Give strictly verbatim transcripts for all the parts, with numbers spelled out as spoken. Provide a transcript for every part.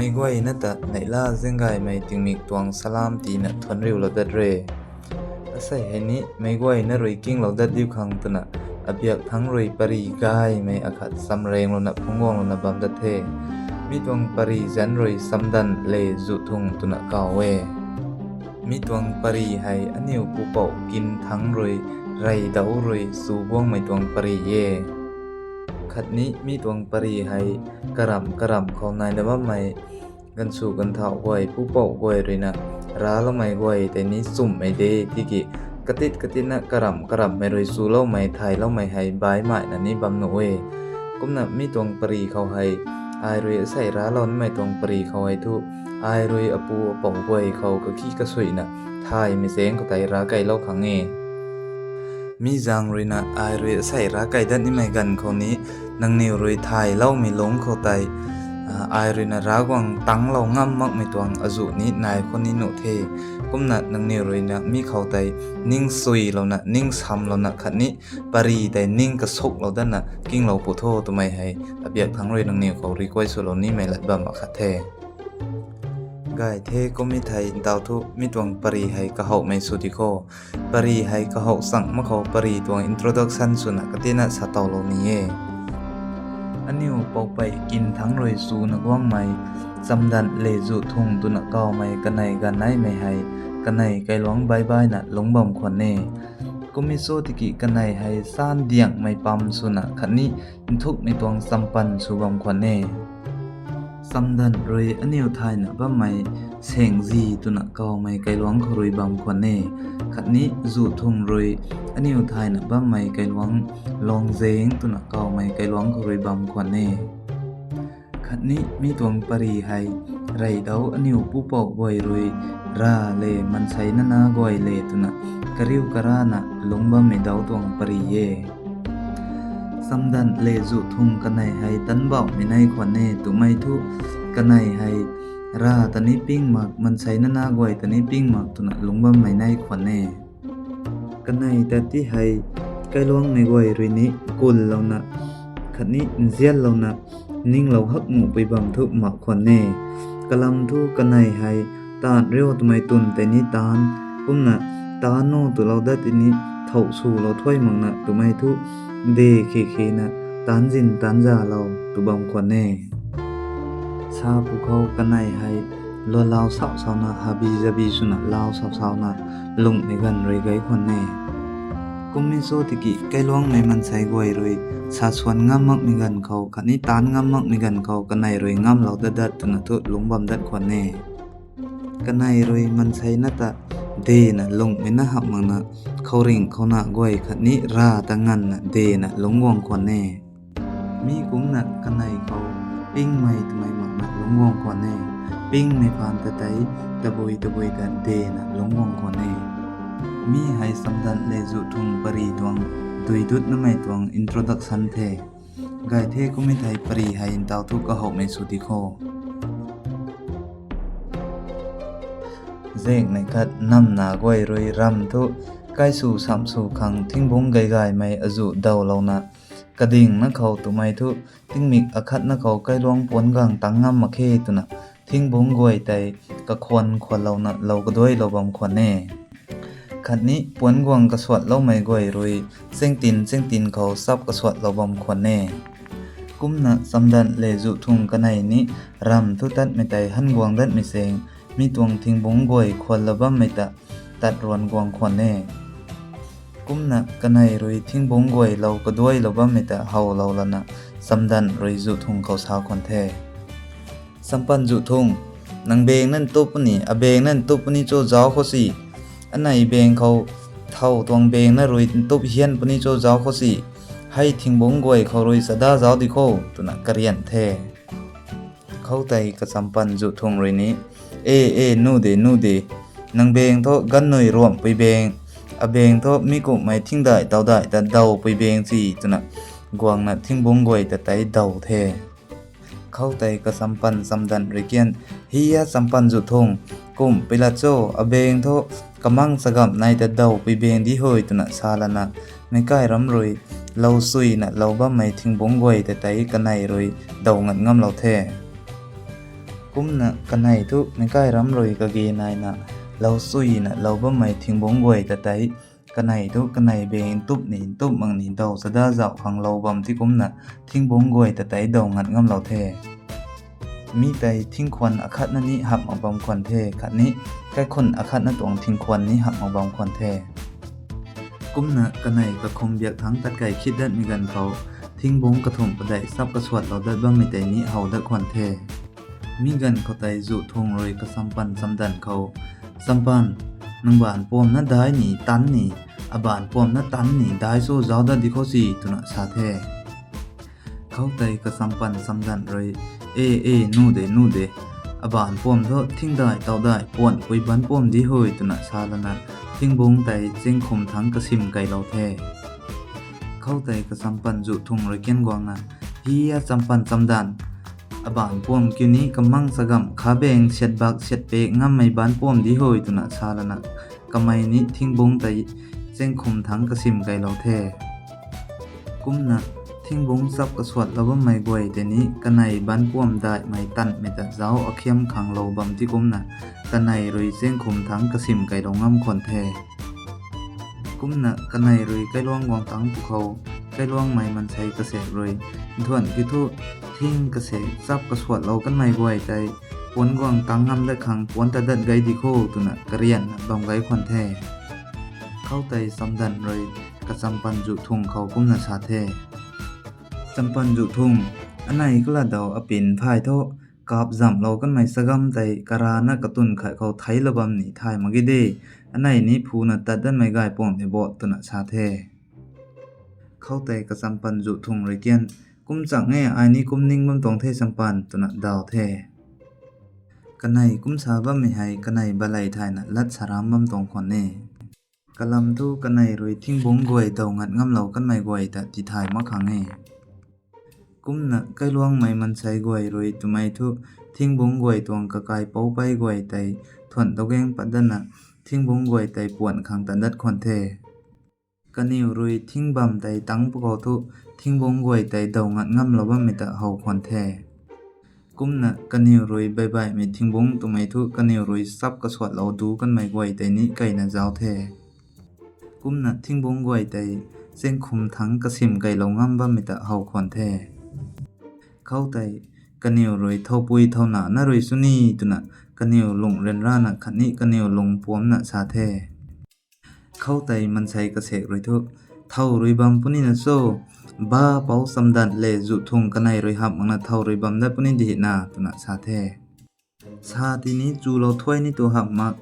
Meic guayna ta neihla zaenggaymei tingmik tuang salam tiina thuanc riulou dat re. Asei hei ni meic guayna rui kinglou dat diu khang twna Abiak Thangc rui pary gaymei akhat chamrenglouna phungcguanglouna bam dat the. Mi tuang pary zanc rui Samdan Le Zu Thung twna kaw e. Mi tuang pary hei aniu pupouc Kinthangc rui, Reydauc rui chu guangmei tuang pary e. Khatni mi tuang pary hei karamh karamh khou naina bammei ganvsw ganvthauh guay, pupouc guay ruina racloumei guay tei ni chumhmei de tiki, katit katitna karamh karamhmei rui chuloumei thayloumei hei baihmei na ni bam nuh e. Kumna mi tuang pary khou hei, ai rui asei raclou nimei tuang pary khou hei thu, ai rui apu apouc guay khou kaki kasuina thaymei chaeng khou tei rav keylou khang e. Mi zaeng ruina ai rui asei rav key dat nimei ganv khou ni, nangniw rui thayloumei lungc khou tei, ai ruina rav guang tangclou ngam makmei tuang azuh ni nai khou ni nuh the. Kumna nangniw ruina mi khou tei ning suilouna, ning samlouna khatni pary tei ning kasuklou datna kinglou pu tho twmei hei Abiak Thangc rui nangniw khou request swlou nimei lat bam akhat the. Gay the, kum e thei ntau thu mi tuang pary hei kahouhmei sw di kho. Pary hei kahouh chang mak khou pary tuang introduction swna katina sa towlou ni e. Aniu poupei Kinthangc rui chuna guangmei Samdan Le Zu Thung twna kawmei kanei ganv naimei hei kanei kailuangc baih baihna lungc bam khwan e. Kum e cho tiki kanei hei san diangmei pam swna khatni nthukmei tuang champan sw bam khwan e. Samdan rui aniu thayna bammei Sengzi twna kawmei kailuangc khou rui bam khwan e. Khatni Zu Thung rui aniu thayna bammei kailuangc Longzeng twna kawmei kailuangc khou rui bam khwan e. Khatni mi tuang pary hei Reydauc aniu pupouc guay rui Ra le, maansei nana guay le twna kariu karana lungc bammei dauc tuang pary e. Samdan Le Zu Thung kanei hei tanbauhmei nai khwan e twmei thu, kanei hei Ra ta ni ping mak, maansei nana guay ta ni ping mak twna lungc bammei nai khwan e. Kanei ta ti hei kailuangmei guay rui ni kullouna khatni nzianlouna ninglou hak nuhpui bam thu mak khwan e. Kalam thu kanei hei taanv riu twmei twn tei ni taanc, kumna taanc nu twlou dat tei ni thow swlou thuay makna twmei thu de khe khena taanc zin taanc zalou tw bam khwan e. Sa pwkhou kanei hei lualau sauh sauna, habi zabi swna lau sauh sauna lungmei ganv rui gay khwan e. Kum e cho tiki kailuangmei maansei guay rui sa swan ngam makmei ganv khou khatni taanc ngam makmei ganv khou kanei rui ngamlou dat dat twna thu lungc bam dat khwan e. Kanei rui maansei na ta dena lungmei na hamh makna khouringh khouna guay khatni Ra ta nganvna dena lungc guang khwan e. Mi kumcna kanei khou pingmei twmei makna lungc guang khwan e. Pingmei phaan ta tei tabui tabui ta dena lungc guang khwan e. Mi hei Samdan Le Zu Thung pary tuang duidutnamei tuang introduction the. Gay the, kum e thei pary hei ntau thu kahouhmei sw di kho. Zaengnei khat namna guay rui ramv thu kaisw samhsw khang thingbungc gaygaymei azuh dawlouna, kadingna khou twmei thu tingmik akhatna khou kailuangc puanc gang tang ngam mak khe twna thingbungc guay tei kakhwan khwanlouna lou kaduailou bam khwan e. Khatni puanc guang kasuatloumei guay rui chengtin chengtin khou sap kasuatlou bam khwan e. Kumna Samdan Le Zu Thung kanei ni ramv thu tatmei tei han guang datmei seng, mi tuang thingbungc guay khwanlou bammei ta tat ruan guang khwan e. Kumna kanei rui thingbungc guay lou kaduailou bammei ta howlou lana Samdan rui Zu Thung khou sa khwan the. Sampan Zu Thung, nang beng na ntup puni, abeng na ntup puni cho zauc khou si. Anei beng khou thow tuang beng na rui ntup hian puni cho zauc khou si. Hei thingbungc guay khou rui chada zauc di kho, twna karian the. Khoutei Kasampan Zu Thung rui ni, E, e, nu de, nu de. Nang beng thu gannui ruamhpui beng, abeng thu mi kumhmei thingdaih tawdaih ta dawpui beng si, twna guangna thingbungc guay ta tei daw the. Khoutei Kasampan Samdan rui kian, Hi a, Sampan Zu Thung, kumhpui lat cho, abeng thu kamang chagamh nai ta dawpui beng di hui, twna sa lana, meic kai ram rui lou suina lou bammei thingbungc guay ta tei kanei rui daw ngat ngamlou the. Kumna kanei thu meic kai ram rui kage naina, lou suina lou bammei thingbungc guay ta tei, kanei thu kanei beng ntup ni ntup mak ni daw chada zauh khang lou bam ti kumna, thingbungc guay ta tei daw ngat ngamlou the. Mi tei thingkhwan akhatna ni hap mak bam khwan the, khatni kaikhun akhatna tuang thingkhwan ni hap mak bam khwan the. Kumna kanei kakhum biak thangc tat key khit datmei ganv khou, thingbungc kathumh padeih sap kasuatlou dat bammei tei ni how dat khwan the. Mi ganv khou tei Zuhthung rui kachampan chamdanv khou, Champan, nang baanc puamna dai ni tan ni, abaanc puamna tan ni dai cho zauc dat di khou si, twna sa the. Khoutei kachampan chamdanv rui, E, e, nu de, nu de. Abaanc puam thu thingdai taudai puanhpui baanc puam di hui, twna sa lana, thingbungc tei chengkhum thangc kasim keylou the. Khoutei kachampan Zuhthung rui kan guangna, Hi a champan chamdanv, abaanc puam kiu ni kamang chagamh khabeng siatbak siatpek ngammei baanc puam di hui, twna sa lana, kamei ni thingbungc tei chengkhum thangc kasim keylou the. Kumna, thingbungc chap kasuatlou bammei guay tei ni kanei baanc puam daihmei tanmei ta zauc akhiam khanglou bam ti kumna, kanei rui chengkhum thangc kasim keylou ngam khwan the. Kumna kanei rui kailuang guang tangc pwkhou, kailuangmei mansei kasek rui, Nthuanh kiu thu, thing kasek chap kasuatlou kanmei guay tei, puanc guang tangc ngam dat khang puanc ta dat gei di kho, twna karianna bam gei khwan the. Khoutei chamdanv rui kachampan Zuhthung khou kumna sa the. Champan Zuhthung, anei kalat daw apin phay thu, kap zamhlou kanmei chagam tei karana katun khat khou theiclou bam ni thay mak ge de, anei ni phuna tat datmei gay puang de bo, twna sa the. Khoutei kachampan Zuhthung rui kan, Kum chang e, ai ni kum ning bam tuang the champan, twna daw the. Kanei kum sa bammei hei kanei baley thayna lat saram bam tuang khwan e. Kalam thu kanei rui thingbungc guay daw ngat ngamlou kanmei guay ta tithay mak khang e. Kumna kailuangmei mansei guay rui twmei thu thingbungc guay tuang kakai poupei guay tei thuan tau gaeng pat datna, thingbungc guay tei puan khang tat dat khwan the. Kaniw rui thing bam tei tangc pwkhou thu, thingbungc guay tei daw ngat ngamlou bammei ta how khwan the. Kumna kaniw rui baibaihmei thingbungc twmei thu kaniw rui chap kasuatlou du kanmei guay tei ni keyna zauc the. Kumna thingbungc guay tei chengkhum thangc kasim keylou ngam bammei ta how khwan the. Khoutei kaniw rui thoupui thouna na rui sw ni, twna kaniw lung ryanrana khatni kaniw lung puamcna sa the. Khoutei mansei kasek rui thu, Thow rui bam punina cho, ba pou chamdanv le Zuhthung kanei rui hamh makna thow rui bam dat puni di na, twna sa the. Sa tini chulou thuai ni tu hamh mak,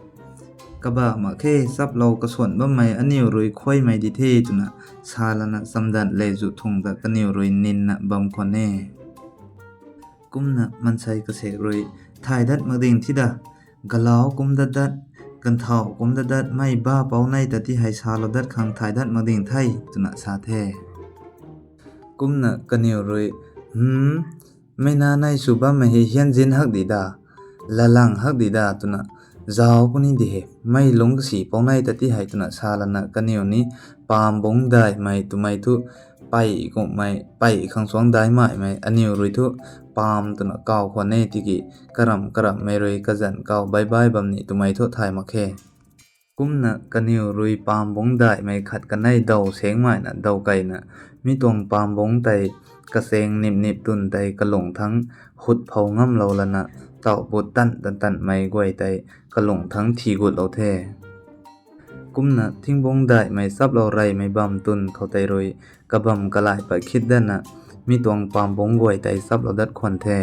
kaba mak khe, chaplou kasuan bammei aniw rui khuaymei di the, twna sa lana chamdanv le Zuhthung ta kaniw rui ninna bam khwan e. Kumna mansei kasek rui, Thay dat mak ding thi da, galau kum dat dat, ganthau kum dat dat, mei ba pou nei ta ti hei salou dat khang thay dat mak ding the, twna sa the. Kumna kaniw rui, Hmm, mei na nei sw bammei hei hianzin hak di da, lalang hak di da, twna zauc puni di he, mei lungc kasi pou nei ta ti hei, twna sa lana kaniw ni pambungc daihmei twmei thu pey kummei, pey khang suangc daihmei mei aniw rui thu pam twna kaw khwan e tiki, karamh karamhmei rui kazanc kaw baibai bam ni twmei thu thay mak khe. Kumna kaniw rui pambungc daihmei khat kanei daw saengmei na daw keyna, mi tuang pambungc tei kasaeng nip nip twn tei kalung thangc hut phou ngamlou lana, tauh but tan tan tanmei guay tei kalung thangc thi gutlou the. Kumna thingbungc daihmei chaplou reymei bam twn khou tei rui kabam kalai pat khit datna, mi tuang pambungc guay tei chaplou dat khwan the.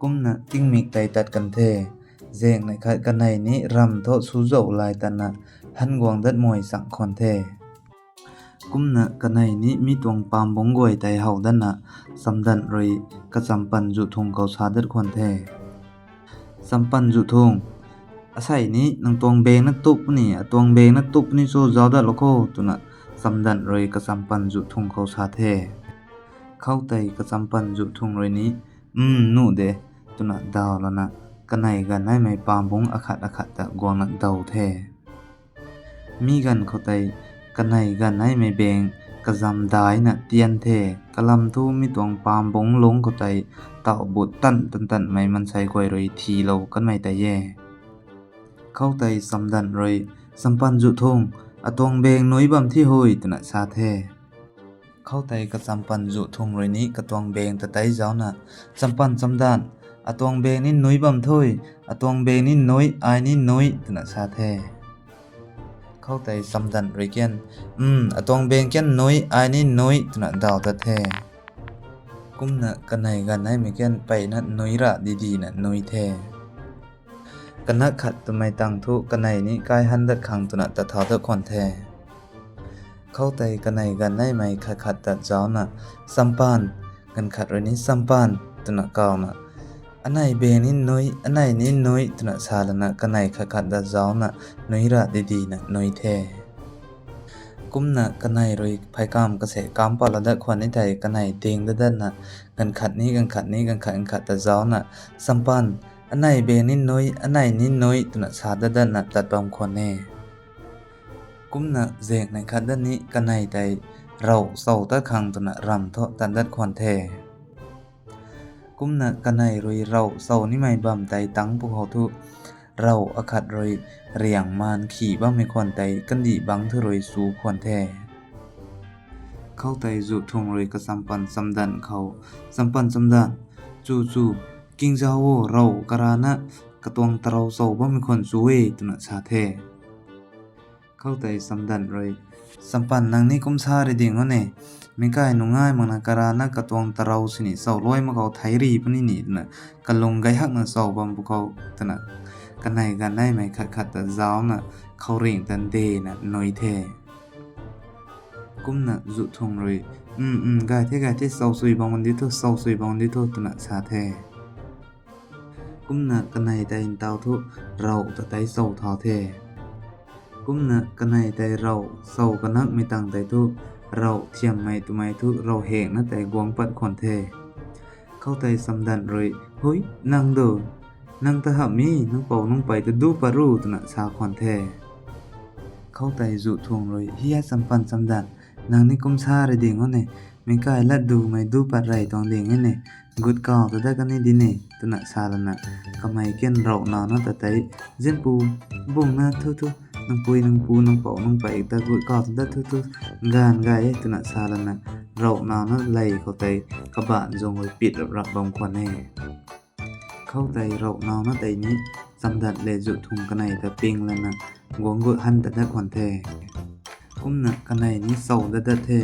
Kumna tingmik tei tat kan the. Zaengnei khat kanei ni ramv thu suzauh lay tatna, han guang dat mei chang khwan the. Kumna kanei ni mi tuang pambungc guay tei how datna, chamdanv rui kachampan Zuhthung khou sa dat khwan the. Champan Zuhthung, asei ni nang tuang beng na tup puni, atuang beng na tup puni cho zauc dat lou kho, twna chamdanv rui kachampan Zuhthung khou sa the. Khoutei kachampan Zuhthung rui ni, Um, nuh de, twna daw lana, kanei ganv naimei pambungc akhat akhat ta guangna daw the. Mi ganv khou tei, kanei ganv naimei beng kazam daina tian the. Kalam thu mi tuang pambungc lungc khou tei taw but tan tan tanmei mansei guay rui thilou kanmei tei e. Khoutei Chamdan rui, Champan, Zuhthung, atuang beng nuy bam thi hui, twna sa the. Khoutei Kachampan Zuhthung rui ni katuang beng ta tei zaucna, Champan, Chamdan, atuang beng ni nuy bam thui, atuang beng ni nuy, ai ni nuy, twna sa the. Khoutei Chamdan rui kian, M, atuang beng kian nuy, ai ni nuy, twna daw tat the. Kumna kanei ganv naimei kian mpeyna nuy ra didina nuy the. Kanak khat twmei tang thu kanei ni kai han dat khang twna tat thau dat khwan the. Khoutei kanei ganv naimei khat khat ta zaucna, Champan, ganv khat rui ni Champan, twna kawna, anei beng ni nuy, anei ni nuy, twna sa lana kanei khat khat ta zaucna nuy ra didina nuy the. Kumna kanei rui pheykamv kase kamv pat la dat khwan ni thei kanei ding dat datna, ganv khat ni, ganv khat ni, ganv khat, ganv khat ta zaucna, Champan, anei beng ni nuy, anei ni nuy, twna sa dat datna tat bam khwan e. Kumna zek nei khat dat ni kanei tei rav chau tat khang twna ramv thu tat dat khwan the. Kumna kanei rui rav chau nimei bam tei tangc pwkhou thu, rav akhat rui riang maan khi bammei khwan tei kandih bangc thu rui chu khwan the. Khoutei Zuhthung rui Kachampan Chamdan khou, Champan, Chamdan, chu chu, kingzau o, rav karana katuang tarou chau bammei khwan chu e, twna sa the. Khoutei Chamdan rui, Champan, nang ni kum sa ri ding o ne, meic kai nungai makna karana katuang tarou sini chau luai mak khou thei ri puni ni, twna kalung gay hakna chau bam pwkhou, twna kanei ganv naimei khat khat ta zaucna khouringh tan dena nuy the. Kumna Zuhthung rui, M, m, gay the, gay the, chau sui bam di thu, chau sui bam di thu, twna sa the. Kumna kanei tei ntaw thu rav ta tei chau thau the. Kumna kanei tei rav chau kanakmei tang tei thu rav thiammei twmei thu rav hengna tei guangc pat khwan the. Khoutei Chamdan rui, Hui, nang do, nang ta hamhmei nang pou nang pey ta du pat ru, twna sa khwan the. Khoutei Zuhthung rui, Hiya Champan, Chamdan, nang ni kum sa ri ding o ne, meic kai lat dumei du pat rey tuang ding e ne, gut kaw ta dat kan ni di ne, twna sa lana kamei kian rav nawna ta tei, Zinpu, bungna thu thu, nang pui nang pu nang pou nang pey ta gut kaw ta dat thu thu, ganv gay e, twna sa lana rav nawna ley khou tei kabaanc zung rui pit rap rap bam khwan e. Khoutei rav nawna tei ni Chamdan le Zuhthung kanei ta ping lana guangc gut han ta dat khwan the. Kumna kanei ni chau dat dat the.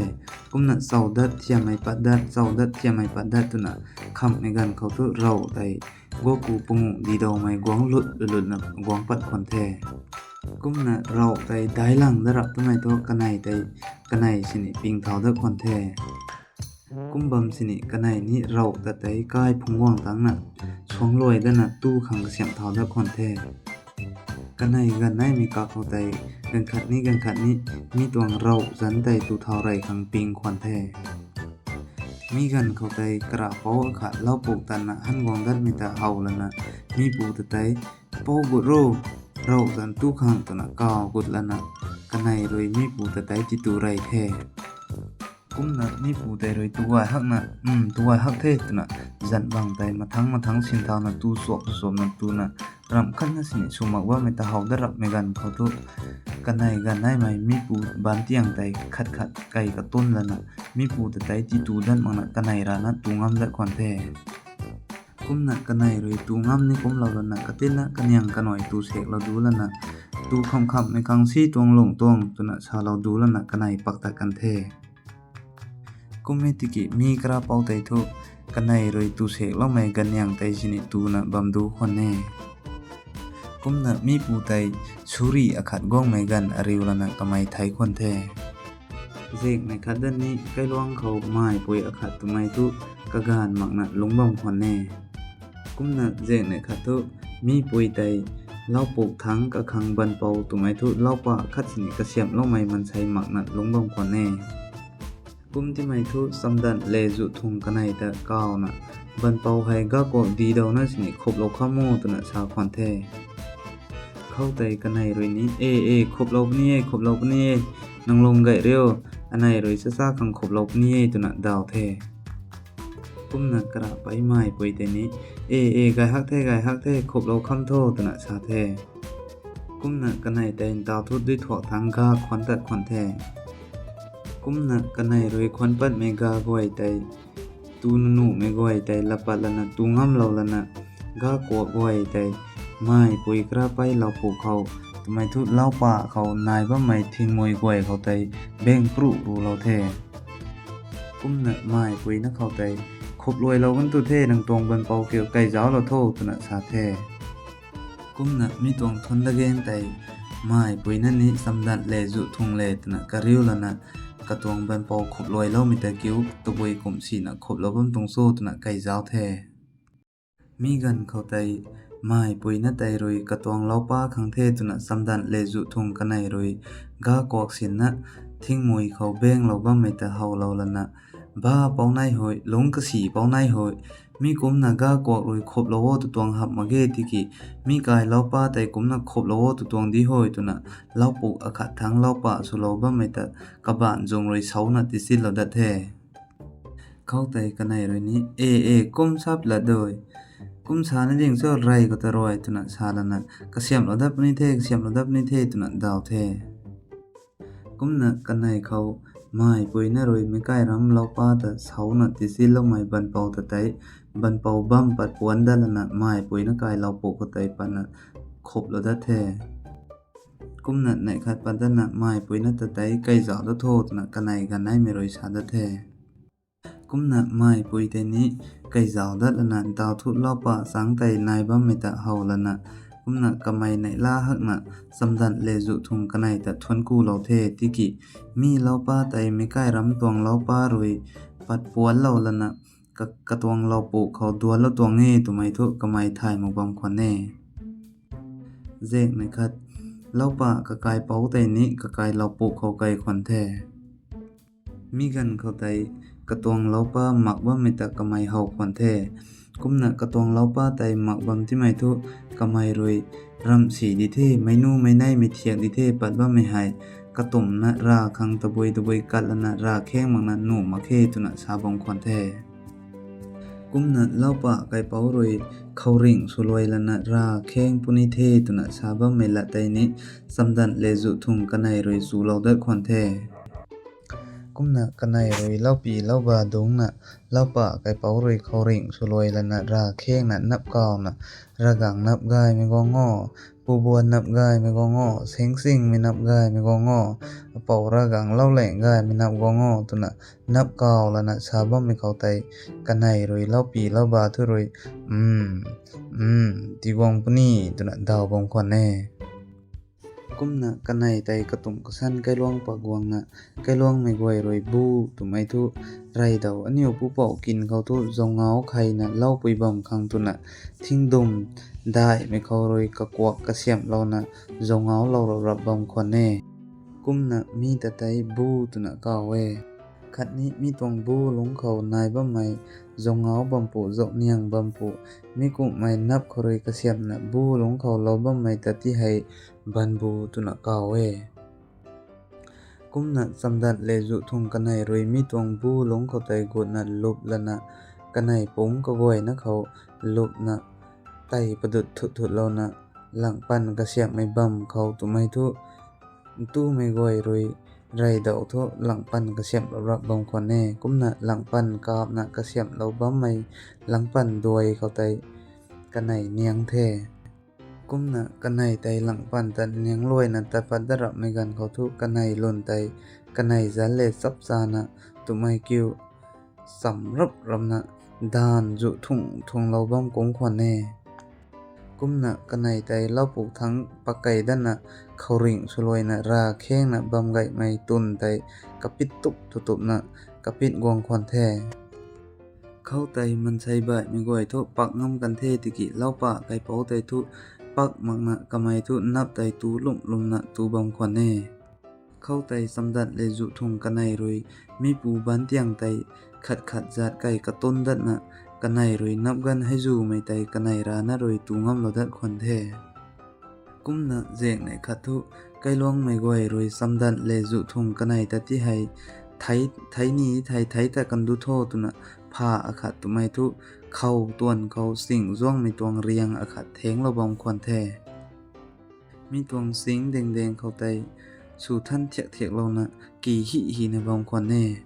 Kumna chau dat thiammei pat dat, chau dat thiammei pat dat twna khamhmei ganv khou thu rav tei guaku panguh di dawmei guangc lut lutna guangc pat khwan the. Kumna rav tei dailang dat rap twmei thu kanei tei, kanei sini ping thau dat khwan the. Kum bam sini kanei ni rav ta tei kai phungc guang tangna suangc luai datna tu khang kasiamh thau dat khwan the. Kanei ganv naimei kak khou tei ganv khat ni ganv khat ni mi tuang rav zanc tei tu thau rey khang ping khwan the. Mi ganv khou tei karapouc akhat laupuk tanna han guang datmei ta how lana mipu ta tei, Pou gut ro, rav zanc tu khang, twna kaw gut lana kanei rui mipu ta tei titu rey the. Kumna mipu tei rui tu gay hakna, M, tu gay hak the, twna zanc bang tei mathangc mathangc sinthauna tu suak suakna tuna ramh khatna sini sw mak bammei ta how dat rapmei ganv khou thu kanei ganv naimei mipu baanc tiang tei khat khat kei katun lana mipu ta tei titu dat makna kanei rana tu ngam dat khwan the. Kumna kanei rui tu ngam ni kumlou lana katinna kaniang kanui tu seklou du lana, Tu khamh khamhmei khang si tuang lung tuang, twna salou du lana kanei pak tat kan the. Kum e tiki mi karapouc tei thu kanei rui tu sekloumei ganvniang tei sini tuna bam du khwan e. Kumna mipu tei suri akhat guangmei ganv ariu lana kamei theic khwan the. Zeknei khat dat ni kailuangc khou maipui akhat twmei thu kaganv makna lungc bam khwan e. Kumna zeknei khat thu mipui tei laupuk thangc kakhang banpou twmei thu laupa khat sini kasiamhloumei mansei makna lungc bam khwan e. Kum timei thu Chamdan le Zuhthung kanei ta kawna, Banpou hei gakuak di dawna sini khuplou kham o, twna sa khwan the. Khoutei kanei rui ni, E, e, khuplou puni e, khuplou puni e, nang lung gay riu, anei rui chacha khang khuplou puni e twna daw the. Kumna karahpei maipui tei ni, E, e, gay hak the, gay hak the, khuplou kham tho, twna sa the. Kumna kanei tei ntaw thu dui thuak thangc ga khwan tat khwan the. Kumna kanei rui khwan patmei ga guay tei, tu nuhmei guay tei lat pat lana tu ngamlou lana, ga kuak guay tei, maipui karahpei lau puk khou, twmei thu lau pa khou nai bammei thingmui guay khou tei, beng pruh rulou the. Kumna maipui na khou tei, Khupluailou kan tu the, nang tuang banpou kiu kai zauclou tho, twna sa the. Kumna mi tuang thuan dageng tei, maipui na ni chamdan le zuh thung le twna kariu lana, katuang banpou khupluailoumei ta kiu tabui kum sina khuplou bam tuang cho twna kai zauc the. Mi ganv khou tei, maipui na tei rui katuang loupa khang the twna chamdan le zuh thung kanei rui, ga kuak sinna, thingmui khou benglou bammei ta howlou lana, ba pou nai hui, lungc kasi pou nai hui, mi kumcna ga kuak rui khuplou o tw tuang hap mak ge tiki, mi kai loupa tei kumcna khuplou o tw tuang di hui twna, lau puk akhat thangc loupa swlou bammei ta, kabaanc zung rui souna tisinlou dat the. Khoutei kanei rui ni, E, e, kum sap la dui. Kum sa ni ding cho rey khou ta rui twna sa lana, kasiamhlou dat puni the, kasiamhlou dat puni the twna daw the. Kumna kanei khou, maipui na rui meic kai ram loupa ta souna tisinloumei banpou ta tei, banpou bam pat puanc dat lana maipui na kai lau puk khou tei patna khuplou dat the. Kumna neih khat pat datna maipui na ta tei kai zauc dat tho twna kanei ganeimei rui sa dat the. Kumna maipui tei ni kai zauc dat lana ntaw thu loupa changc tei nai bammei ta how lana, kumna kamei neihla hakna chamdan le zuh thung kanei ta thuanc kulou the tiki, mi loupa tei meic kai ram tuang loupa rui pat puanclou lana, ka- katuang lau puk khou duanclou tuang e twmei thu kamei thay mak bam khwan e. Zek neih khat, loupa kakaipouc tei ni kakai lau puk khou kai khwan the. Mi ganv khou tei katuang loupa mak bammei ta kamei how khwan the. Kumna katuang loupa tei mak bam timei thu kamei rui, ramh si di the, meic nu meic neimei thiak di the pat bammei hei, katumna rav khang tabui tabui kat lana rav kheng makna nuh mak khe twna sa bam khwan the. Kumna loupa kaipouc rui khouringh swluai lana rav kheng puni the twna sa bammei lat tei ni chamdan le zuh thung kanei rui chulou dat khwan the. Kumna kanei rui loupi louba dungcna, loupa kaipouc rui khouringh swluai lana rav khengna nap kawna, ravgang nap gaymei guang o, pubuan nap gaymei guang o, sengchingmei nap gaymei guang o, apou ravgang loulang gaymei nap guang o twna nap kaw lana sa bammei khou tei, kanei rui loupi louba thu rui, M, m, tiguang puni twna daw bam khwan e. Kumna kanei tei katumh kasan kailuang pat guangna, kailuangmei guay rui bu twmei thu, reydou aniu pupouc kin khou thu zangau kheina loupui bam khang twna, thingdum daihmei khou rui kakuak kasiamhlouna, zangau lou rap rap bam khwan e. Kumna mi ta tei bu twna kaw e. Khatni mi tuang bu lungc khou nai bammei, zangau bampu, zauhniang bampu, mi kumhmei nap khou rui kasiamhna bu lungc khou lou bammei ta ti hei banbu twna kaw e. Kumna chamdat le zuh thung kanei rui mi tuang bu lungc khou tei gutna lup lana, kanei pumc kaguayna khou lupna, tei padut thut thutlouna, langpan kasiamhmei bam khou twmei thu, ntumei guay rui reydou thu langpan kasiamh rap rap bam khwan e. Kumna langpan kapna kasiamhlou bammei langpan duai khou tei kanei niang the. Kumna kanei tei langpan ta niang luaina tat pat dat rapmei ganv khou thu kanei lwn tei, kanei zan le chapchana twmei kiu chamc rap rapna, daan zuh thung thunglou bam kumc khwan e. Kumna kanei tei loupuk thangc pakei datna, khouringh swluaina rav khengna bam gaymei twn tei kapit tup tu tupna, kapit guang khwan the. Khoutei mansei baihmei guay thu pak ngam kan the tiki loupa kaipouc tei thu pak makna kamei thu nap tei tu lum lumna tu bam khwan e. Khoutei chamdat le zuh thung kanei rui, mipu banc tiang tei khat khat zat kei katun datna, kanei rui nap ganv heizumei tei kanei rana rui tu ngamlou dat khwan the. Kumna zaeng neih khat thu, kailuangmei guay rui Chamdan le Zuhthung kanei ta ti hei, thei, thei ni thei, thei ta kandu tho twna pha akhat twmei thu, khou tuan khou sing zuangmei tuang riang akhat thenglou bam khwan the. Mi tuang sing dengdeng khou tei sw than thiak thiaklouna ki hi hina bam khwan e.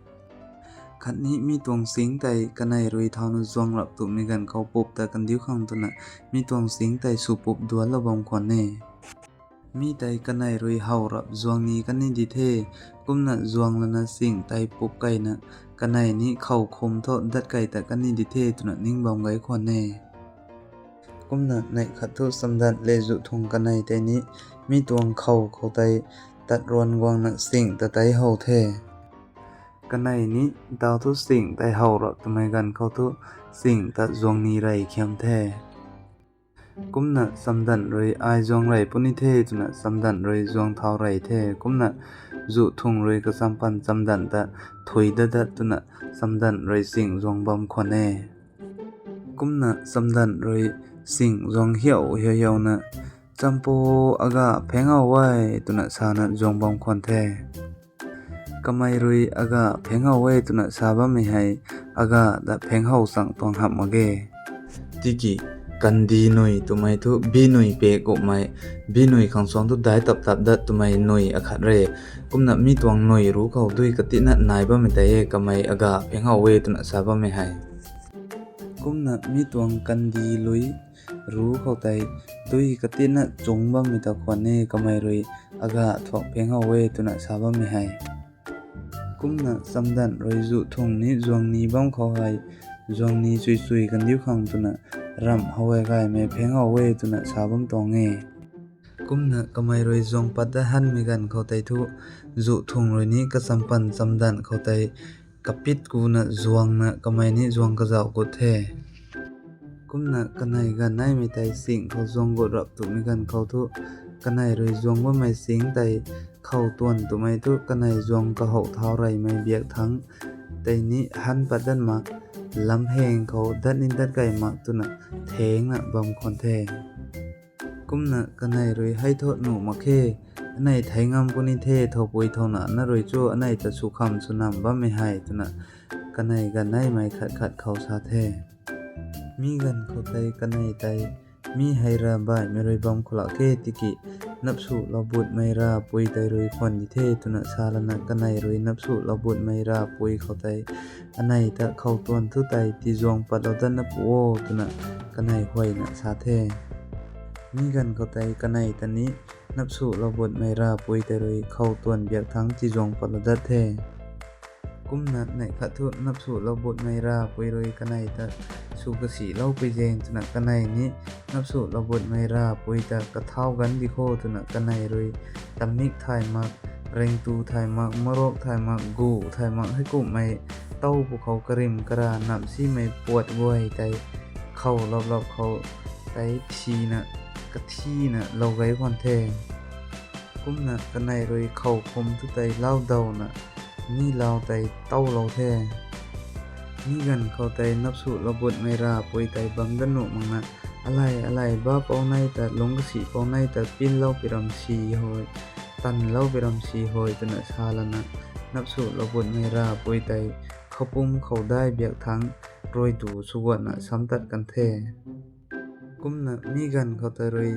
Khatni mi tuang sing tei kanei rui thauna zuang rap twmei ganv khou pup ta kandiu khang twna mi tuang sing tei sw pup duanlou bam khwan e. Mi tei kanei rui how rap zuang ni kan ni di the, kumna zuang lana sing tei pup keyna kanei ni khou khum thu dat key ta kan ni di the twna ning bam gay khwan e. Kumna neih khat thu Chamdan le Zuhthung kanei tei ni mi tuang khou khou tei tat ruan guangna sing ta tei how the. Kanei ni ntaw thu sing tei how rap twmei ganv khou thu sing ta zuang ni rey khiam the. Kumna Chamdan rui ai zuang rey puni the twna Chamdan rui zuang thau rey the. Kumna Zuhthung rui kachampan Chamdan ta thui dat dat twna Chamdan rui sing zuang bam khwan e. Kumna Chamdan rui sing zuang hiau hiau hiauna, Champu, aga pheng how e, twna sana zuang bam khwan the. Kamei rui aga pheng how e twna sa bammei hei aga ta pheng how chang tuang hamh mak ge. Tiki kandih nui twmei thu bi nui pe kumhmei, bi nui khang suang thu dai tap tap dat twmei nui akhat re. Kumna mi tuang nui ru khou dui katina nai bammei tei e kamei aga pheng how e twna sa bammei hei. Kumna mi tuang kandih lui ru khou tei dui katina chung bammei ta khwan e kamei rui aga thuak pheng how e twna sa bammei hei. Kumna Chamdan rui Zuhthung ni zuang ni bam khou hei, zuang ni chui chui kandiu khang twna ramh how e gaymei pheng how e twna sa bam tuang e. Kumna kamei rui zuang pat dat hanmei ganv khou tei thu, Zuhthung rui ni kachampan Chamdan khou tei kapit kuna zuangna kamei ni zuang kazauh gut the. Kumna kanei ganv neimei tei sing khou zuang gut rap twmei ganv khou thu, kanei rui zuang bammei sing tei khou tuan twmei thu kanei zuang kahouh thau reymei biak thangc tei ni han pat dat mak, lam heng khou dat ni dat key mak twna thengna bam khwan the. Kumna kanei rui hei thu nuh mak khe, anei thei ngam puni the, thoupui thouna na rui chu anei ta sw kham sw nam bammei hei twna kanei ganv neimei khat khat khou sa the. Mi ganv khou tei kanei tei mi hei ra baihmei rui bam khou lak khe tiki, napsu lou butmei ravpui tei rui khwan di the twna sa lana kanei rui napsu lou butmei ravpui khou tei, anei ta khou tuan thu tei tizuang patlou dat na pu o twna kanei huayna sa the. Mi ganv khou tei kanei ta ni napsu lou butmei ravpui tei rui khou tuan biak thangc tizuang patlou dat the. Kumna neih khat thu napsu lou butmei ravpui rui kanei ta sw kasiloupui zaeng twna kanei ni napsu lou butmei ravpui ta kathau ganv di kho twna kanei rui tamik thay mak, rengtu thay mak, morok thay mak, gu thay mak, heikumhmei tow pwkhou karim kara namh simei puat guay tei khou lap lap khou tei thina, kathina lou gay khwan the. Kumna kanei rui khou khum thu tei lau dawna mi lau tei towlou the. Mi ganv khou tei napsu lou butmei ravpui tei bam dat nuh makna, alei alei ba pou nei ta, lungc kasi pou nei ta, pinlou pi ram si hoi, tanlou pi ram si hoi twna sa lana, napsu lou butmei ravpui tei khoupum khou dai biak thangc rui du swguatna sam tat kan the. Kumna mi ganv khou tei rui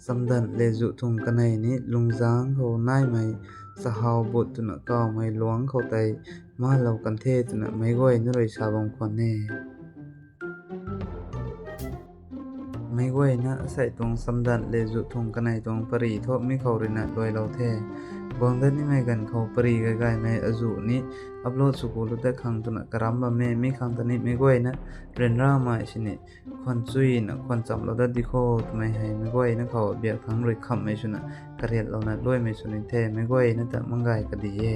Chamdan le Zuhthung kanei ni lungzangc khou naimei Chahau But twna kawmei luangc khou tei malou kan the twna meic guayna rui sa bam khwan e. Meic guayna asei tuang Chamdan le Zuhthung kanei tuang pary thu mi khou ruina luailou the. Guang dat nimei ganv khou pary gay gaymei azuh ni upload sw kulou dat khang twna karam bam e. Mi khang ta ni meic guayna ryanramei sini khwan chuyna khwan chamlou dat di kho twmei hei meic guayna khou biak thangc rui khamhmei swna kariatlouna luaimei sw ni the, meic guayna ta manggay kadi e.